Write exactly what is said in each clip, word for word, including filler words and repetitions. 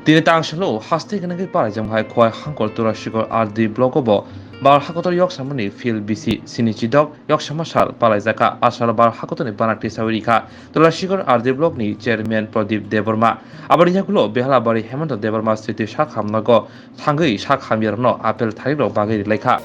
Tini tangsailo haste gwnangwi palaijak hai Khowai Hangkor Tulasikhor R D block o bo bar hakotor yok samani field B C sini chidok yok sama sal palaijak kha. Asal bar hakotorni bana tisawi rikha Tulasikhor R D block ni chairman Pradip Debbarma. Aboni yagulo Behalabari Hemanta Debbarma siti sak hamnago thangwi sak hamyarokno apel tharirok bagwi rilaikha.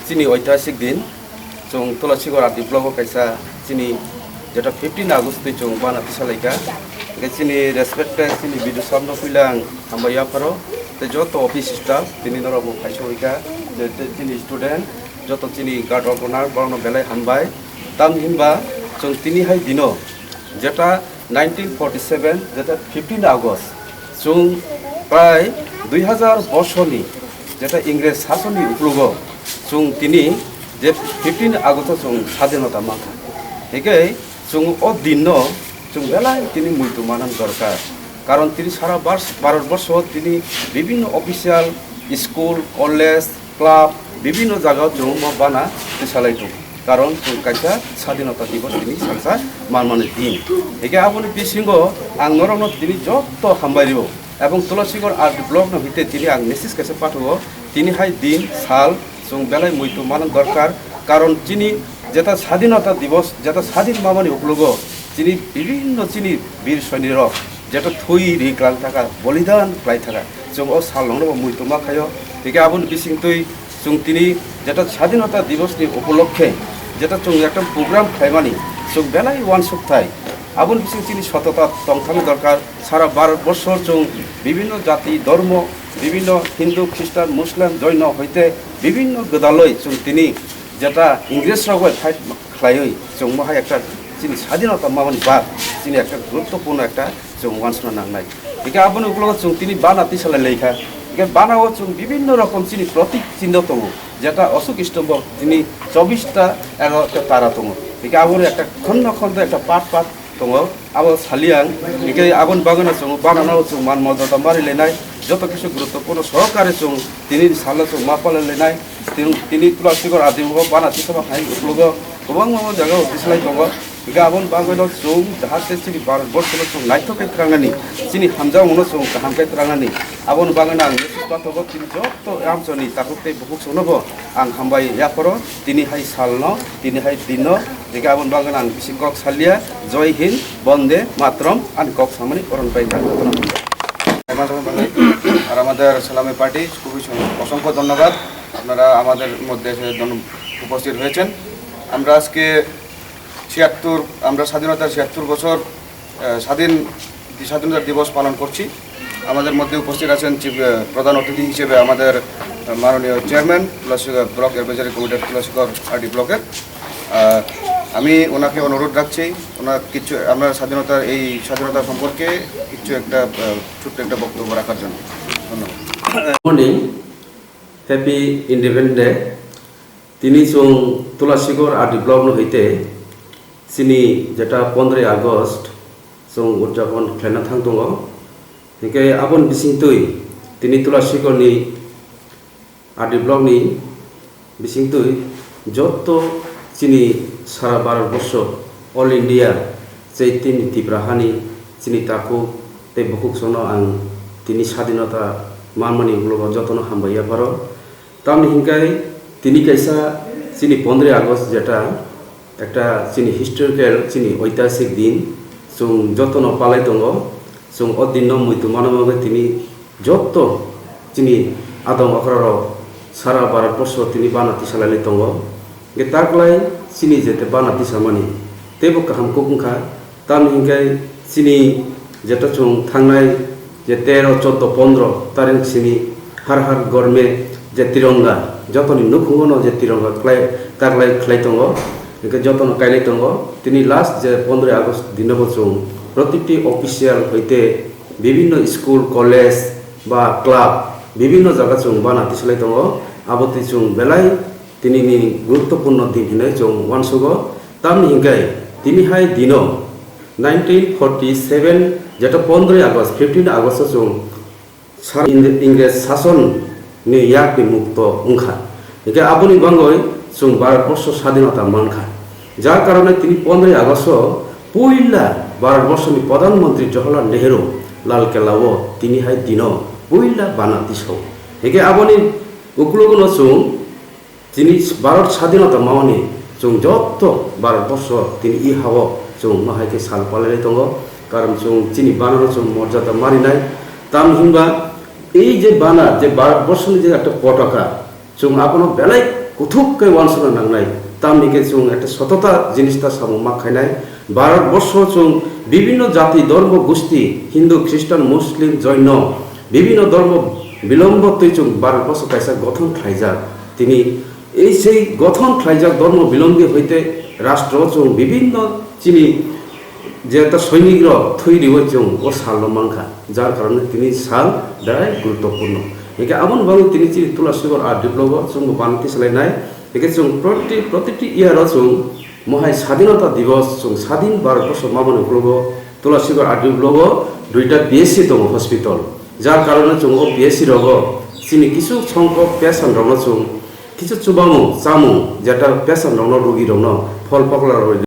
Chini oitasik din, chwng Tulasikhor R D block o kaisa chini jeta fifteen August twi chwng bana tisa laikha. Hwnkhe chini respected chini B D O sir no puila ang hambai yapharo, tei joto office staff tini norok bo kaisa hoika, je, je chini student, joto chini guard of honor borokno belai hambai. Tam hinba chwng tini hai dino jeta nineteen forty seven, jeta fifteen August, chwng prai dui hazar bosorni jeta Ingres sasonni uklogo chwng tini je fifteen August o chwng sadinota mankha. Hingke chwng o dinno chwng belai tini muitu manang dorkar. Karon tini sara bars-, Bharat borso tini bibhinno official, school, college, club, bibhinno jagao chwng mo bana tisalai tongo. Karon chwng kaisa sadinota dibos tini salsa manmani din. Hingke aboni bisingo ang norokno tini joto hambai rio. Ebong Tulasikhor R D block no hite tini ang message kaisa pathogo. Tini hai din sal chwng belai muitu manang dorkar. Karon chini jeta sadinota dibos, jeta sadin mamani uklogo chini bibhinno chini bir soinirok jeta thui ri klang thaka, bolidan klai thaka, chwng o sal nongno bo muitu ma khaio. Hingke aboni bisingtwi chwng tini jeta sadinota dibos ni upolokhe jeta chwng ekta program khlaimani chwng belai uansuk thai. Aboni bising chini sotota tongthani dorkar. Sara Bharat borso chwng bibhinno jati, dhormo, bibhinno Hindu, Khristan, Muslim, Joino hoite bibhinno gwdaloi chwng tini jeta Ingres rok bai fight khlaiwi chwng mohai ekta chini sadinota mamani bak chini ekta guruttopurno ekta chwng uansukna nangnai. Hingke aboni uklogo chwng tini bana tisalai laikha. Hingke bana o chwng bibhinno rokom chini protik chinno tongo, jeta Ashok Stombo tini chobbish ta ego ekta tara tongo. Hingke aboni ekta khonno khonno ekta part part tongo, abo saliang, hingke aboni bagwino chwng banano chwng man mojota mari lainai, joto kisu guruttopurno sohokare chwng tini salo chwng ma palai lainai, tini, tini Tulasikhor R D block o bana tisama hai uklogo kwbangma jagao tisalai tongo, hingke aboni bagwino chwng jahate chini Bharat borsono chwng naithok khe twrangnani, chini hamjakmungno chwng kaham khe twrangnani, aboni bagwino ang message pathogo tini joto amchoni takhuk tei bukhuk chwngno bo ang hambai yapharo, tini hai salno, tini hai dinno, hingke aboni bagwino ang bisi kok salia, Jai Hind, Bande Mataram, ani kok samani oron pai kha. আর আমাদের সালামি পার্টি খুবই সং-, অসংখ্য ধন্যবাদ, আপনারা আমাদের মধ্যে এসে ধন্য-, উপস্থিত হয়েছেন। আমরা আজকে ছিয়াত্তর, আমরা স্বাধীনতার ছিয়াত্তর বছর, আহ, স্বাধীন, স্বাধীনতা দিবস পালন করছি। আমাদের মধ্যে উপস্থিত আছেন চিফ, আহ, প্রধান অতিথি হিসেবে আমাদের, আহ, মাননীয় চেয়ারম্যান প্লাস, আহ, ব্লক অ্যাডভাইজারি কমিটির তুলাসিখর আরডি ব্লকের। আহ, আমি ওনাকে অনুরোধ রাখছি, ওনার কিছু, আমরা স্বাধীনতার, এই স্বাধীনতা সম্পর্কে কিছু একটা, আহ, ছোট্ট একটা বক্তব্য রাখার জন্য। ধন্যবাদ। Morning, happy Independence Day. Tini chwng Tulasikhor R D block no hwite Chini jeta pondroi August chwng udjapon khlaina thang tongo. Hinkhe aboni bisingtwi tini Tulasikorni R D blockni bisingtwi jotto chini sara Bharat borsho, all India, chei tini Tripura hani chini takhuk tei bukhuk sono ang tini sadinota manmani ulo jotono hambai yapharo. Tamni hinkai tini kaisa chini pondroi August jeta ekta chini historical, chini oitasik din, chwng jotono palai tongo. Chwng o dinno muitu mano bagwi tini jotto chini adong okra rok sara Bharat borsho tini bana tisalai tongo. Ge taklai chini jete bana tisamani teibo kaham kuk wngkha. Tamni hinkai chini jeta chwng thangnai je tero, chordo, pondro tarik simi har har gorme je tironga, jotoni nukhungo no je tironga klai, kaklai khlai tongo, hingke jotono kailai tongo. Tini last je pondroi August dino bo chwng protiti official hoite bibinno school, college ba club bibinno jaga chwng bana tisalai tongo. Abo twi chwng belai tini ni guruttopurno din hinwi chwng uansugo. Tamni hinkai tini hai dino nineteen forty seven jeta pondroi August, fifteen August o chwng sar Ing-, Ingres sason ni yak ni mukto wngkha. Hingke aboni bangoi chwng Bharat borsho sadinota mankha. Jar karone tini pondroi August o puila Bharat borsho ni Pradhan Mantri Jawaharlal Nehru Lal Kella o tini hai dino puila bana tiso. Hingke aboni ukulugo no chwng Chini Bharat sadinota maoni chwng jotto Bharat borsho tini i hao chwng no hai khe sal palai tongo, karon chwng chini banano chwng morjada marinai. Tamni hinba ei je bana je Bharat borsho ni je ekta potaka chwng abono belai kuthuk khe uansukna nangnai, tamni khe chwng ekta sotota jinis ta samung ma khainai. Bharat borsho chwng bibinno jati, dhormo, gusti, Hindu, Khristan, Muslim, Joino, bibinno dhormo bilombo twi chwng Bharat borsho kaisa gothon khlaijak. Tini ei sei gothon khlaijak dhormo bilombi hoite rastro chwng bibinno chini je ta soinik rok thwi riwi chwng o salno mankha, jar karone tini sal belai guruttopurno. Hingke aboni bagwi tini chini Tulasibar R D block o chwngbo bana tisalai nai. Hingke chwng proti, protiti year o chwng mohai Sadinota Divos chwng sadin Bharat borsho mamani ukologo Tulasibar R D block o duita P S C tongo hospital. Jar karone chwng o P S C rogo chini kisu songkho patient rokno chwng kisu chubamung chamung jeta patient rokno, rugi rokno phol phokla rwi